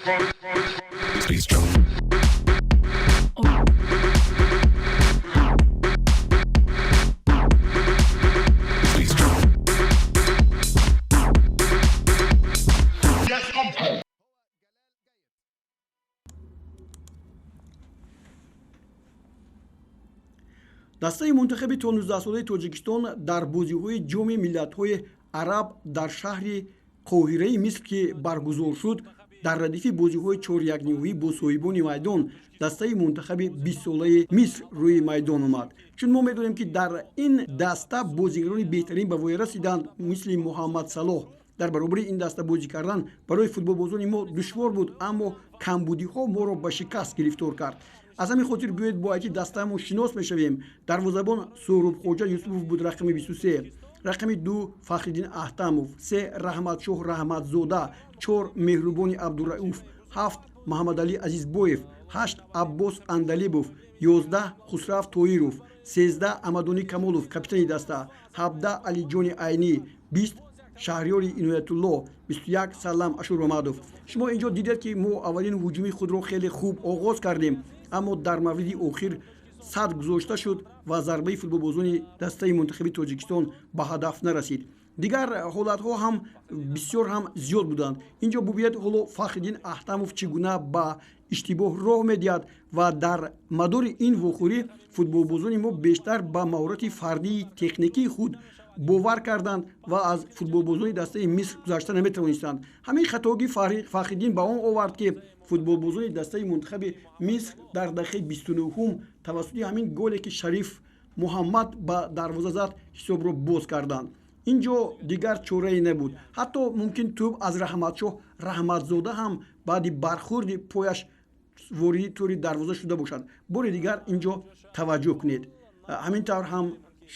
Please jump. Please jump. Дастаи мунтахаби то 19-солаи Тоҷикистон дар бозиҳои Ҷоми миллатҳои араб дар шаҳри Қоҳираи Миср, ки баргузор шуд, дар радифи бозиҳои чорякниҳоӣ бо соҳибони майдон, дастаи мунтахаби 20-солаи Миср рӯи майдон омад. Чун мо медонем, ки дар ин даста бозигарони беҳтарин ба воя расиданд, мисли Муҳаммад Салоҳ. Дар баробари ин даста бозӣ кардан барои футболбозони мо душвор буд, аммо камбудиҳо моро ба шикаст гирифтор кард. Аз ҳамин хотир биёед, бо ҳайати дастаамон шинос мешавем. Дарвозабон Суҳробхоҷа Юсупов буд, рақами 23. Рақами 2 Фахриддин Аҳтамов, 3 Раҳматшоҳ Раҳматзода, 4 Меҳрубони Абдурауф, 7 Муҳаммадалӣ Азизбоев, 8 Аббос Андалибов, 11 Хусрав Тоиров, 13 Амадонӣ Камолов, капитани даста, 17 Алиҷони Айнӣ, 20 Шаҳриёри Иноятулло, 21 Салам Ашурмамадов. Шумо инҷо дидед, ки мо аввалин ҳуҷуми худро хеле хуб оғоз кардем, аммо дар мавриди охир сад гузошта шуд ва зарбаи футболбозони дастаи мунтахаби Тоҷикистон ба ҳадаф нарасид. Дигар ҳолатҳо ҳам бисёр ҳам зиёд буданд. Инҷо бубинед, ҳоло Фахриддин Аҳтамов чӣ гуна ба иштибоҳ роҳ медиҳад ва дар мадори ин вохӯрӣ футболбозони мо бештар ба маҳорати фардии техникии худ бовар карданд ва аз футболбозони дастаи Миср гузашта наметавонистанд. Ҳамин хатогӣ Фахриддин ба он овард, ки футболбозони дастаи мунтахаби Миср дар дақиқаи 29-ум тавассути ҳамин голе, ки Шариф Муҳаммад ба дарвоза зад, ҳисобро боз карданд. Ин ҷо дигар чорае набуд. Ҳатто мумкин тӯб аз Раҳматшоҳ Раҳматзода ҳам баъди бархӯрди пояш вориди тӯри дарвоза шуда бошад. Бори дигар ин ҷо таваҷҷӯҳ кунед, ҳамин тавр ҳам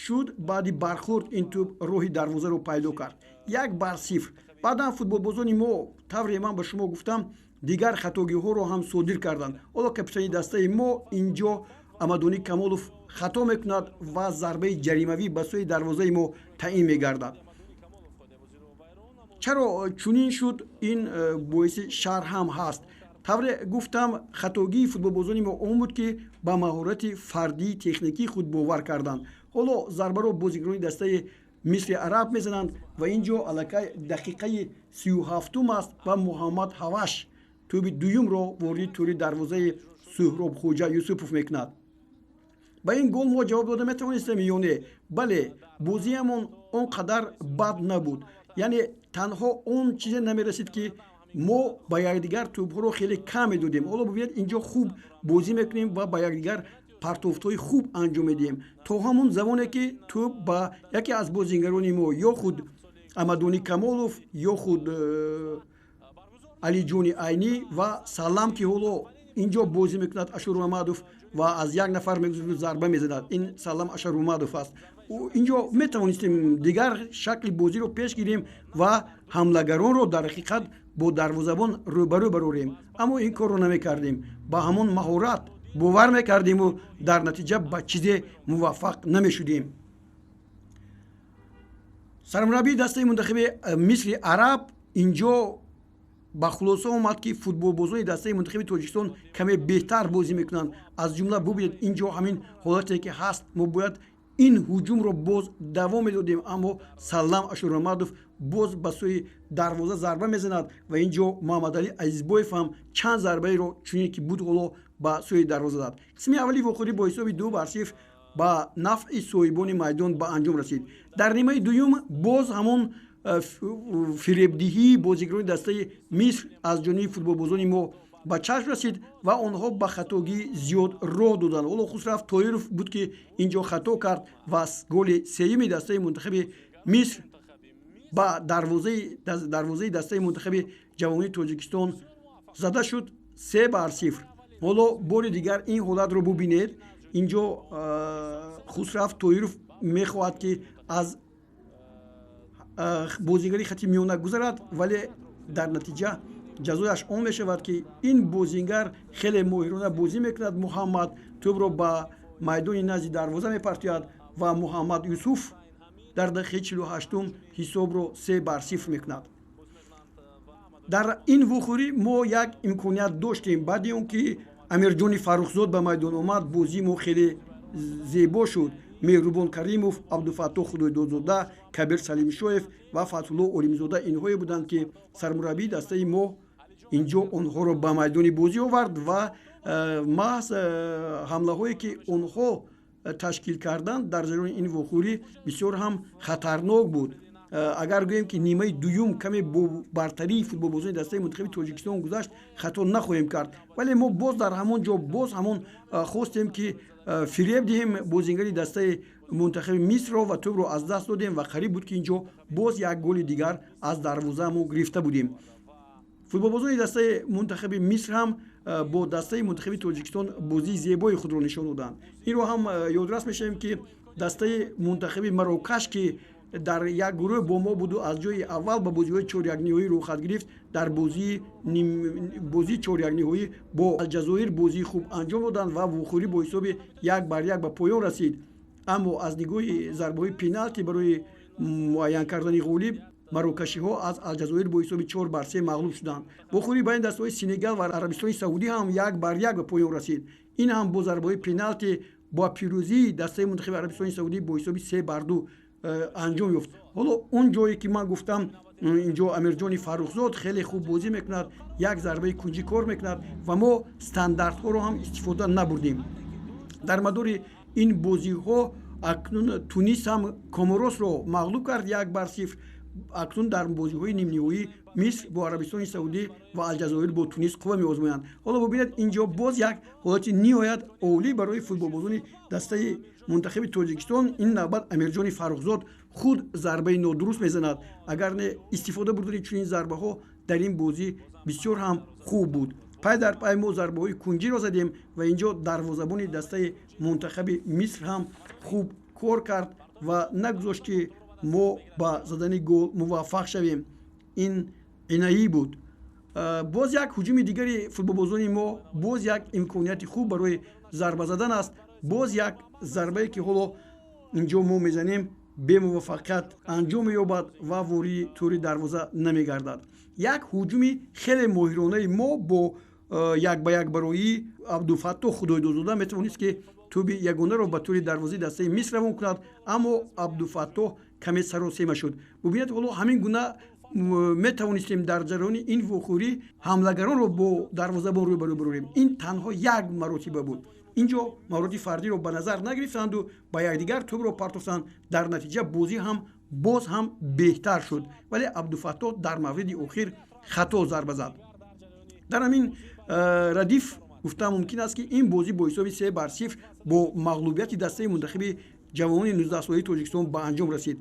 шуд. Баъди бархӯрд ин тӯб роҳи дарвозаро пайдо кард. 1-0. Баъдан футболбозони мо, тавре ман ба шумо гуфтам, дигар хатогиҳоро ҳам содир карданд. Ҳоло капитани дастаи мо инҷо Амадонӣ Камолов хато мекунад ва зарбаи ҷаримавӣ ба сӯи дарвозаи мо таъин мегардад. Чаро чунин шуд? Ин боиси шарҳ ҳам ҳаст. Тавре гуфтам, хатогии футболбозони мо он буд, ки ба маҳорати фардии техникии худ бовар карданд. Ҳоло зарбаро бозигарони дастаи Мисри араб мезананд ва ин ҷо аллакай дақиқаи 37-ум аст ва Муҳаммад Ҳаваш тӯби дуюмро вориди тӯри дарвозаи Суҳробхоҷа Юсупов мекунад. Ба ин гол мо ҷавоб дода метавонистем ё не? Бале, бозиамон он қадар бад набуд, яъне танҳо он чизе намерасид, ки мо ба якдигар тӯбҳоро хеле кам медодем. Ҳоло бубинед, инҷо хуб бозӣ мекунем ва ба якдигар партофтҳои хуб анҷом медиҳем то ҳамон замоне, ки тӯб ба яке аз бозингарони мо, ё худ Амадонӣ Камолов, ё худ Алиҷони Айнӣ ва Салам, ки ҳоло инҷо бозӣ мекунад Ашурмамадов ва аз як нафар мегузарад, зарба мезанад. Ин Салам Ашурмамадов аст. Инҷо метавонистем дигар шакли бозиро пеш гирем ва ҳамлагаронро дар ҳақиқат бо дарвозабон рӯбарӯ барорем, аммо ин корро намекардем. Ба ҳамон маҳорат бовар мекардему дар натиҷа ба чизе муваффақ намешудем. Сармураббии дастаи мунтахаби Мисри араб инҷо ба хулоса омад, ки футболбозони дастаи мунтахаби Тоҷикистон каме беҳтар бозӣ мекунанд. Аз ҷумла бубинед, инҷо ҳамин ҳолате ки ҳаст, мо бояд ин ҳуҷумро боз давом медодем, аммо Салам Ашурмамадов боз ба сӯи дарвоза зарба мезанад ва ин ҷо Муҳаммадалӣ Азизбоев ҳам чанд зарбаеро, чунин ки буд ҳоло, ба сӯи дарвоза зад. Қисми аввали вохӯрӣ бо ҳисоби 2-0 ба нафъи соҳибони майдон ба анҷом расид. Дар нимаи дуюм боз ҳамон фиребдиҳии бозигарони дастаи Миср аз ҷониби футболбозони мо ба чашм расид ва онҳо ба хатогӣ зиёд роҳ доданд. Ҳоло Хусрав Тоиров буд, ки инҷо хато кард ва голи сеюми дастаи мунтахаби Миср ба дарвозаи дастаи мунтахаби ҷавонии Тоҷикистон зада шуд. 3-0. Ҳоло бори дигар ин ҳолатро бубинед. Инҷо Хусрав Тоиров мехоҳад, ки аз бозигари хати миёна гузарад, вале дар натиҷа ҷазояш он мешавад, ки ин бозингар хеле моҳирона бозӣ мекунад. Муҳаммад тӯбро ба майдони назди дарвоза мепартояд ва Муҳаммад Юсуф дар дақиқаи 48-ум ҳисобро 3-0 мекунад. Дар ин вохӯрӣ мо як имконият доштем. Баъди он ки Амирҷони Фаррухзод ба майдон омад, бозии мо хеле зебо шуд. Меҳрубон Каримов, Абдуфаттоҳ Худойдодзода, Кабир Салимшоев ва Фатҳулло Олимзода инҳое буданд, ки сармураббии дастаи мо инҷо онҳоро ба майдони бозӣ овард ва маҳз ҳамлаҳое, ки онҳо ташкил карданд, дар ҷараёни ин вохӯрӣ бисёр ҳам хатарнок буд. Агар гӯем, ки нимаи дуюм каме бо бартарии футболбозони дастаи мунтахаби Тоҷикистон гузашт, хато нахоҳем кард. Вале мо боз дар ҳамон ҷо боз ҳамон хостем, ки фиреб диҳем бозингари дастаи мунтахаби Мисрро ва тӯбро аз даст додем ва қариб буд, ки ин ҷо боз як голи дигар аз дарвозаамон гирифта будем. Футболбозони дастаи мунтахаби Миср ҳам бо дастаи мунтахаби Тоҷикистон бозии зебои худро нишон доданд. Инро ҳам ёдрас мешавем, ки дастаи мунтахаби Марокаш, ки дар як гурӯҳ бо мо буду аз ҷои аввал ба бозиҳои чорякниҳоӣ рӯхат гирифт, дар бозии чорякниҳоӣ бо Алҷазоир бозии хуб анҷом доданд ва вохӯрӣ бо ҳисоби 1-1 ба поён расид. Аммо аз нигоҳи зарбаҳои пеналти барои муайян кардани ғолиб марокашиҳо аз Алҷазоир бо ҳисоби 4-3 мағлуб шуданд. Вохӯрии байни дастаҳои Сенегал ва Арабистони Саудӣ ҳам 1-1 ба поён расид. Ин ҳам бо зарбаҳои пеналти бо пирӯзии дастаи мунтахаби Арабистони Саудӣ бо ҳисоби 3-2 анҷом ёфт. Ҳоло он ҷое, ки ман гуфтам, инҷо Амирҷони Фаррухзод хеле хуб бозӣ мекунад, як зарбаи кунҷӣ кор мекунад ва мо стандартҳоро ҳам истифода набурдем. Дар мадори ин бозиҳо акнун Тунис ҳам Коморосро мағлуб кард 1-0. Акнун дар бозиҳои нимниҳоӣ Миср бо Арабистони Саудӣ ва Алҷазоир бо Тунис қувва меозмоянд. Ҳоло бубинед, инҷо боз як ҳолати ниҳоят олӣ барои футболбозони дастаи мунтахаби Тоҷикистон. Ин навбат Амирҷони Фаррухзод худ зарбаи нодуруст мезанад. Агар не, истифода бурдани чунин зарбаҳо дар ин бозӣ бисёр ҳам хуб буд. Пай дар пай мо зарбаҳои кунҷиро задем ва инҷо дарвозабони дастаи мунтахаби Миср ҳам хуб кор кард ва нагузошт, ки мо ба задани гол муваффақ шавем. Ин инаӣ буд. Боз як ҳуҷуми дигари футболбозони мо, боз як имконияти хуб барои зарба задан аст. Боз як зарбае, ки ҳоло инҷо мо мезанем, бемуваффақият анҷом меёбад ва вориди тӯри дарвоза намегардад. Як ҳуҷуми хеле моҳиронаи мо бо як ба як бароии Абдуфаттоҳ Худойдодзода метавонист, ки тӯби ягонаро ба тӯри дарвозаи дастаи Миср равон кунад, аммо Абдуфаттоҳ каме саросема шуд. Бубинед, ҳоло ҳамин гуна метавонистем дар ҷараёни ин вохӯрӣ ҳамлагаронро бо дарвозабон рӯбарӯ барорем. Ин танҳо як маротиба буд. Инҷо маҳорати фардиро ба назар нагирифтанду ба якдигар тӯбро партофтанд. Дар натиҷа бозӣ ҳам боз ҳам беҳтар шуд, вале Абдуфаттоҳ дар мавриди охир хато зарба зад. Дар ҳамин радиф гуфта мумкин аст, ки ин бозӣ бо ҳисоби 3-0 бо мағлубияти дастаи мунтахаби ҷавонони 19-солаи Тоҷикистон ба анҷом расид.